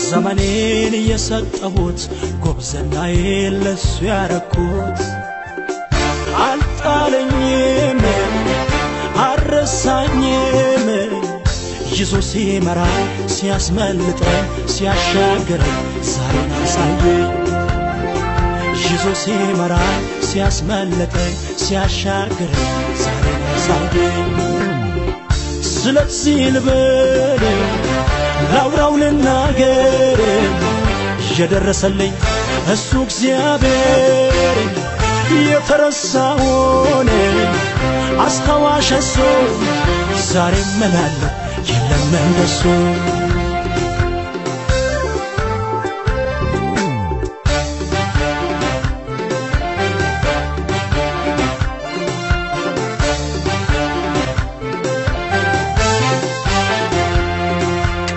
ዘመኔን የሰጠሁት ጎብዘናዬን ለሱ ያረኩት አልጣለኝም አረሳኝም ይዞ ሲመራ ሲያስመልጠኝ ሲያሻግረኝ ዛሬን አሳየኝ ይዞ ሲመራ ሲያስመልጠኝ ሲያሻግረኝ ዛሬን አሳየኝ ስለዚህ ልበል ላውራው ልናገር የደረሰልኝ እሱ እግዚአብሔር የተረሳውን አስታዋሽ እሱ ዛሬም እላለሁ የለም እንደሱ።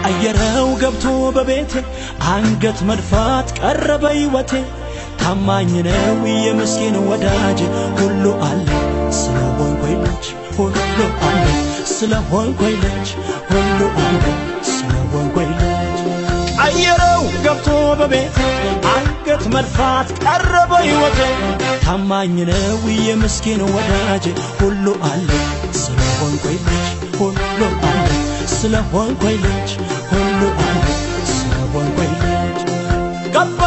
ቀየረው ገብቶ በቤቴ አንገት መድፋት ቀረ በሕይወቴ ታማኝ ነው የምስኪን ወዳጅ ሁሉ አለ ስለሆንኩኝ ልጅ ሁሉ አለ ስለሆንኩኝ ልጅ ሁሉ አለ ስለሆንኩኝ ልጅ። ቀየረው ገብቶ በቤቴ አንገት መድፋት ቀረ በሕይወቴ ታማኝ ነው የምስኪን ወዳጅ ሁሉ አለ ስለሆንኩኝ ልጅ ሁሉ አለ ስለሆንኩኝ ልጅ ሁሉ አለ ስለሆንኩኝ ልጅ። ገባ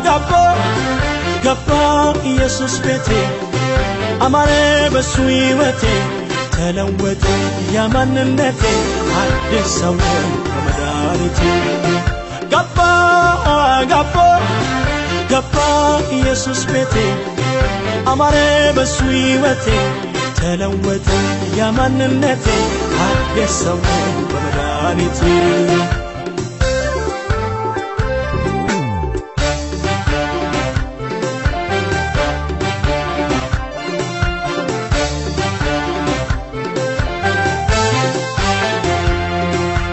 ገባ ገባ ኢየሱስ ቤቴ አማረ በሱ ሕይወቴ ተለወጠ ያማንነቴ አዲስ ሰው ነኝ በመድኃኒቴ። ገባ ገባ ገባ ኢየሱስ ቤቴ አማረ በሱ ሕይወቴ ተለወጠ ያማንነቴ አዲስ ሰው ነኝ በመድኃኒቴ።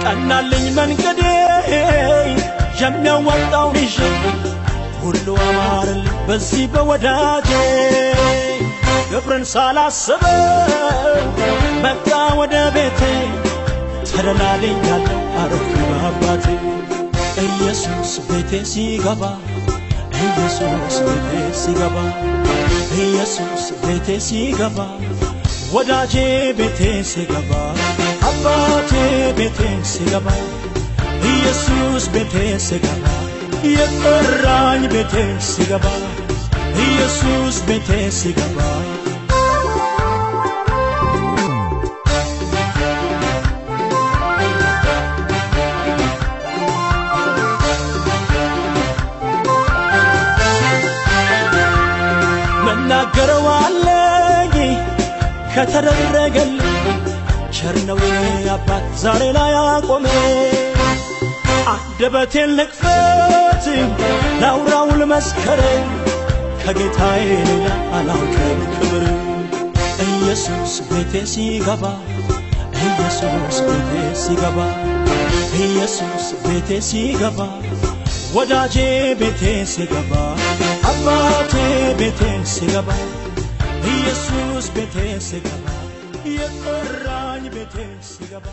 ቀናልኝ መንገዴ የሚያዋጣውን ይዤ ሁሉ አማረልኝ በዚህ በወዳጄ ክብርን ሳላስበው መጣ ወደ ቤቴ ተደላልያለሁ አረፍኩ በአባቴ። ኢየሱስ ቤቴ ሲገባ ኢየሱስ ቤቴ ሲገባ ኢየሱስ ቤቴ ሲገባ ወዳጄ ቤቴ ሲገባ አባቴ ቤቴ ሲገባ ኢየሱስ ቤቴ ሲገባ የጠራኝ ቤቴ ሲገባ ኢየሱስ ቤቴ ሲገባ። መናገረው አለኝ ከተደረገልኝ ቸር ነው የኔ አባት ዛሬ ላይ አቆመ አንደበቴን ልክፈት ላውራው ልመስክር ከጌታዬ ሌላ አላውቅም ክብር። ኢየሱስ ቤቴ ሲገባ ኢየሱስ ቤቴ ሲገባ ኢየሱስ ቤቴ ሲገባ ወዳጄ ቤቴ ሲገባ አባቴ ቤቴ ሲገባ ኢየሱስ ቤቴ ሲገባ የጠራኝ ቤቴ ሲገባ